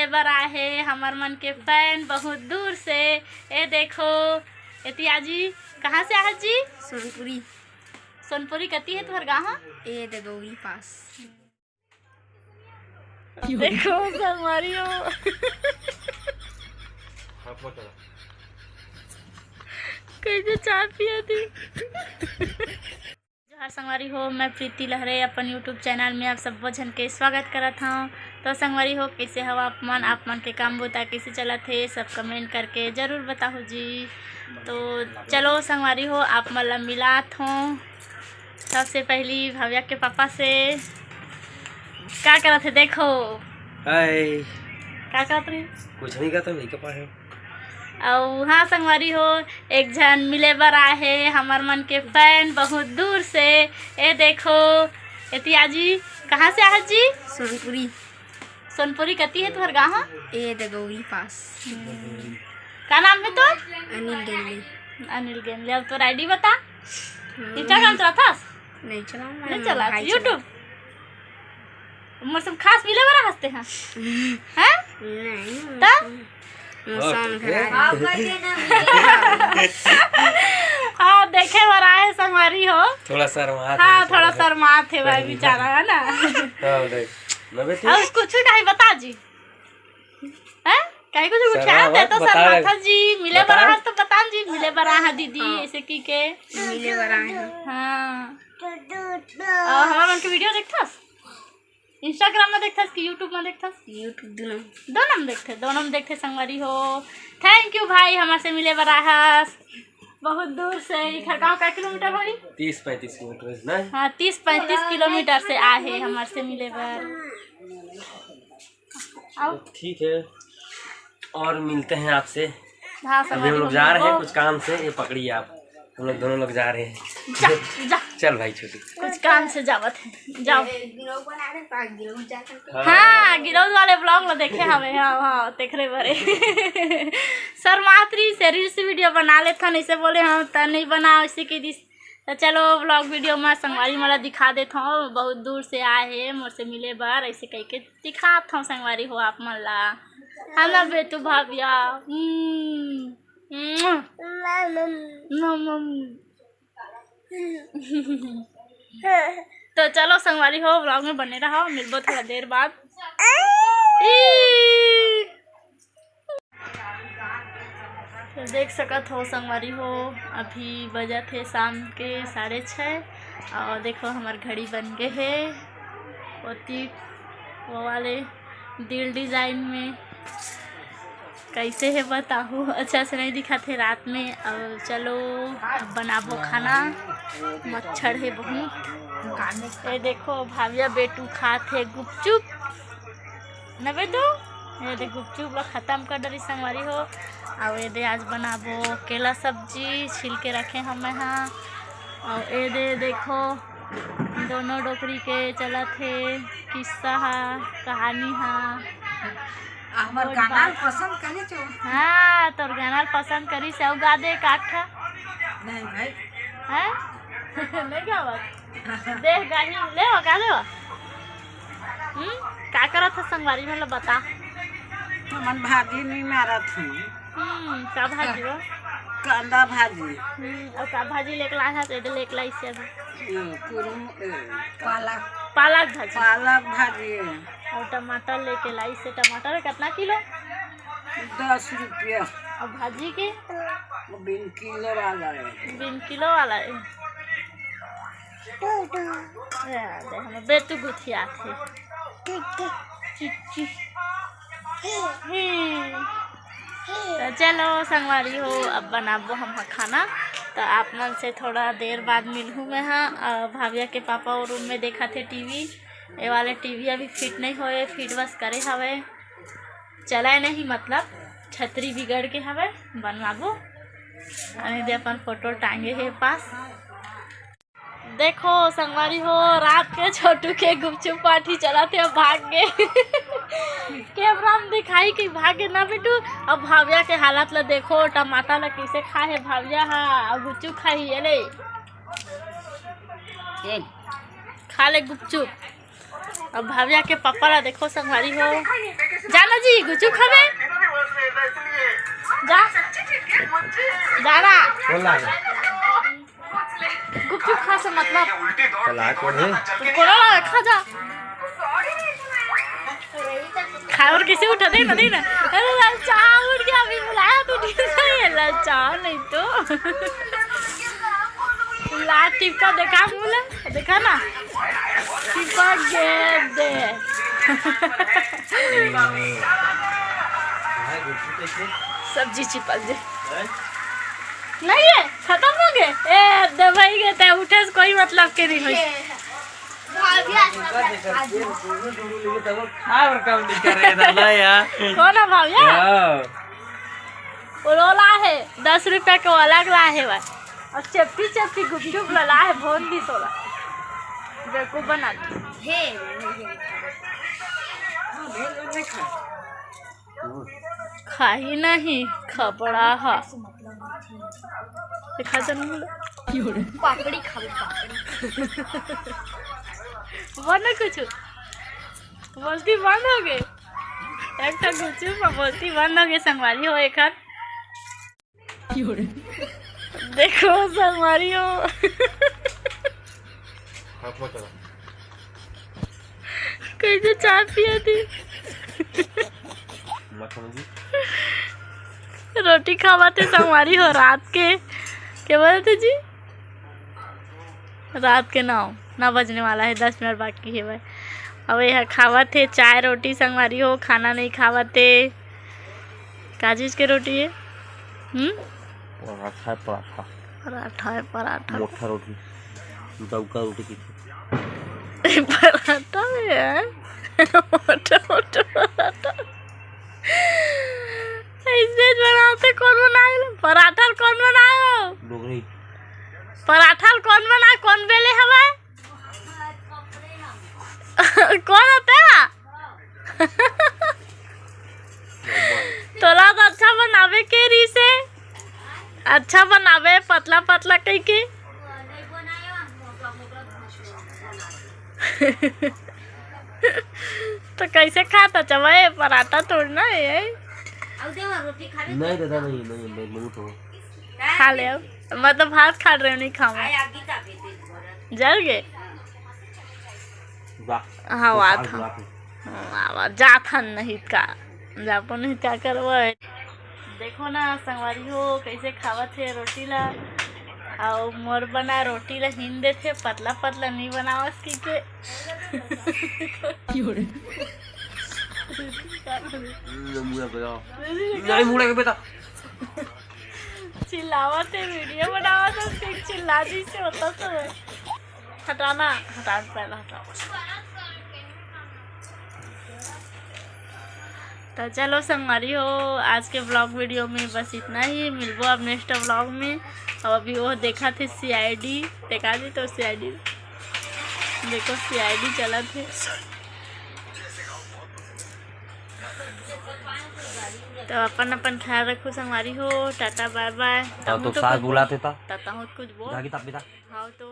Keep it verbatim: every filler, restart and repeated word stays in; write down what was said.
बर आए हे हमर मन के फैन बहुत दूर से। ए देखो, एती आजी, कहाँ से आए जी? सोनपुरी। सोनपुरी कती हे तुहर गाँव? ए दे गौरी पास। देखो संगवारी हो। कैसे चाय पिया थी। जोहार संगवारी हो, मैं प्रीति लहरे अपन YouTube चैनल में आप सब्बो झन के स्वागत करत हौं। तो संगवारी हो, कैसे हव आप मन? आप मन के काम बुता कैसे चलत हे, सब कमेंट करके जरूर बताहू जी। तो चलो संगवारी हो, आप मन ला मिलात हौं सबसे पहली भाविया के पापा से। का करत हे देखो? हाय। का करत रही? कुछ नहीं करता, मेकअप आए। अउ हाँ संगवारी हो, एक झन मिले बर आए हे हमर मन के फैन बहुत दूर से। ए देखो, एती आजी, कहाँ से आए जी? सोनपुरी। सोनपुरी कती हे तुहर गाँव? ए दे गौरी पास। का नाम हे तोर? अनिल गेंदले। अनिल गेंदले। अब तोर आईडी बता। हम्म। Instagram चलाथस? नहीं चलाऊँ, नहीं मैं चलाथस। भाई YouTube? मोर सब खास मिले बर हंसते हैं। हैं? नहीं, त? मोर सब घर आए। हाँ, देखे बर आए संगवारी हो। थोड़ा शर्मात हाँ, हे, थोड़ा शर्मात हे भाई बेचारा, है ना? हाँ, देख। ना बेटी? अउ कुछ कहीं बता जी। हैं? कहीं कुछ उठा दे तो शर्मात जी, मिले बर आए तो बता जी, मिले बर आए दीदी, ऐसे की के। मिले बर आए हैं। हाँ। अउ हमर मन के वीडियो देखथस? Instagram में देखथस कि YouTube में देखथस? YouTube दोनों। दोनों में देखथे, दोनों में देखथे संगवारी हो। Thank you भाई, हमर से मिले बर आहस बहुत दूर से। ई खरगांव का किलोमीटर होही? तीस पैंतीस किलोमीटर है ना? हाँ, तीस पैंतीस किलोमीटर से आए हे हमर से मिले बर। आओ। ठीक है, और मिलते हैं आपसे। हाँ, अभी हम लोग जा रहे हैं कुछ काम से, ये पकड़िए आप, हम लोग दोनों लोग जा रहे हैं। जा, जा। चल भाई छोटू। कुछ काम से जावत है, जाओ। हाँ, गिरौद वाले vlog ला देखे हवे, हाँ, हाँ, तेखरे बरे। शर्मात रही से reels video बना लेथन, ऐसे बोले हम त नहीं बनाओ, ऐसे कह दिस। तो चलो vlog video में संगवारी मन ला दिखा देत हौं, बहुत दूर से आए हे मोर से मिले बर, ऐसे कह के दिखात हौं संगवारी हो आप मन ला। है ना बेटू भाविया? हम्म। हम्म। मम, मम। तो चलो संगवारी हो, vlog में बने रहो, मिलबो थोड़ा देर बाद। ई। तो देख सकत हो संगवारी हो, अभी बजत हे शाम के साढ़े छः। और देखो हमर घड़ी बन गे हे, ओती वो वाले दिल design में। कैसे हे बताहू, अच्छा से नहीं दिखत हे रात में। अब चलो, अब बनाबो खाना। मच्छर हे बहुत। ये देखो भाविया बेटू खात हे गुपचुप। न बेटू, ये दे गुपचुप ला खत्म कर डरी संगवारी हो। अउ ये दे आज बनाबो केला सब्जी, छील के रखे हमें हाँ। अउ ये दे देखो, दोनों डोकरी के चलत हे किस्सा हा, कहानी हा। हमर गाना पसंद करी छो। हाँ, तोर गाना पसंद करी से अउ गा दे काठा। नहीं भाई। हैं? नहीं गावत। देख गाही ले हो, गा दे हो। हम्म, का करत ह संगवारी मन ल बता। हमन भाजी नहीं मारत हन। हम्म, का भाजी हो? कांदा भाजी। हम्म, अउ का भाजी लेके लाए हस? एदे लेके लाइस हे अभी। ये कुरम-, ए, पालक। पालक भाजी। पालक भाजी। अउ टमाटर लेके लाइस हे। टमाटर कितना किलो? दस रुपया। अउ भाजी के? बिन किलो वाला हे। बिन किलो वाला हे। ए, दे, हमर बेटू गुथियात हे। चिच्ची। हम्म। तो चलो संगवारी हो, अब बनाबो हम खाना। तो आप मन से थोड़ा देर बाद मिलहूँ मैं हाँ। अउ भाविया के पापा वो रूम में देखत हे टीवी। ये वाले टीवी अभी फिट नहीं होए, फिट बस करे हवे, चलाए नहीं, मतलब छतरी बिगड़ के हवे, बनवाबो। अउ ये दे अपन फोटो टांगे हे पास। देखो संगवारी हो, रात के छोटू के गुपचुप पार्टी चलत हे, भाग गे। कैमरा में दिखाई कि भाग गे ना बेटू। अब भाविया के हालत ला देखो, टमाटर ला कैसे खाए हे भाविया हा, अउ गुपचुप खाही, ये ले। ए। खा ले गुपचुप। अब भाविया के पापा ला देखो संगवारी हो। जाना जी, गुपचुप खाबे? जा। जाना। बोल रहा है। गुपचुप खा से मतलब। चला, कौन है? कोनो ला खा जा। खाए और किसी उठा दे ना, दे ना। अरे ललचा उठ गया, अभी बुलाया तो ठीक है, ये ललचा नहीं तो। ला टिपका देखा मुँह ला, देखा ना। टिपक गए दे। सब्जी चिपक गए। नहीं है, खत्म हो गए। ए, दवाई के ते उठे से कोई मतलब के नहीं होई। खा और कम नहीं कर रहे थे ना यार। कौन है भाविया? हाँ। वो ला है, दस रुपया के वो अलग ला है भाई। और चेपटी चेपटी गुपचुप ला, ला है, भोन दी तोला। बेवकूफ बना दी। खाही नहीं, खपड़ा हा। देखा जन बोला। पापड़ी खाओ, पापड़ी। बना कुछ। बोलती बंद हो गए। एक तो गुपचुप में बोलती बंद हो गए, संगवारी हो एकर। देखो संगवारी हो। हाथ मत चला। कैसे चाय पिया थी? मत समझी। रोटी खावा थे संगवारी हो रात के। क्या बोले थे जी? रात के नौ, नौ बजने वाला है, दस मिनट बाकी है भाई। अब यह खावत है चाय रोटी संगवारी हो, खाना नहीं खावत है। का चीज के रोटी है? हम्म? पराठा है, पराठा। पराठा है, पराठा। मोटा रोटी, दौका रोटी की। पराठा है यार। मोटा, मोटा पराठा। ऐसे बनाते कौन बनाए? पराठा कौन बनाए हो? डोगरी। पराठा ल कौन बनाए, कौन बेले हवय? कौन होता है? तोला तो अच्छा बनावे के रहिसे, अच्छा बनावे, पतला पतला कह के। तो कैसे खाता चबे? पराठा थोड़ी ना है। नहीं दादा, नहीं, नहीं, मैं बहुत हो। खा ले अब। मैं तो भात खा रहे हूँ, नहीं खाऊंगा। जल गए। वाह। हाँ, वाह था। हाँ, वाह, वाह। जा था नहीं का। जापो नहीं क्या करबो। देखो ना संगवारी हो, कैसे खावत हे रोटी ला। अउ मोर बना रोटी ला हिन देथे, पतला पतला नहीं बनावस की के। नहीं मुड़ा गया। नहीं मुड़ा के बेटा। चिल्लावत हे, वीडियो बनावत हे, फिर चिल्ला दी से होता सब है। हटाना, हटा, पहला हटाओ। तो चलो संगवारी हो, आज के ब्लॉग वीडियो में बस इतना ही। मिलबो अब नेक्स्ट ब्लॉग में। अब अभी वो देखा थे सीआईडी, देखा दी तो सीआईडी, देखो सीआईडी चला थे। तो अपन अपन ख्याल रखो संगवारी हो, टाटा बाय बाय। हाँ, तो सास बुलाते था। टाटा हो कुछ बोल। जाके तब बेटा। हाँ तो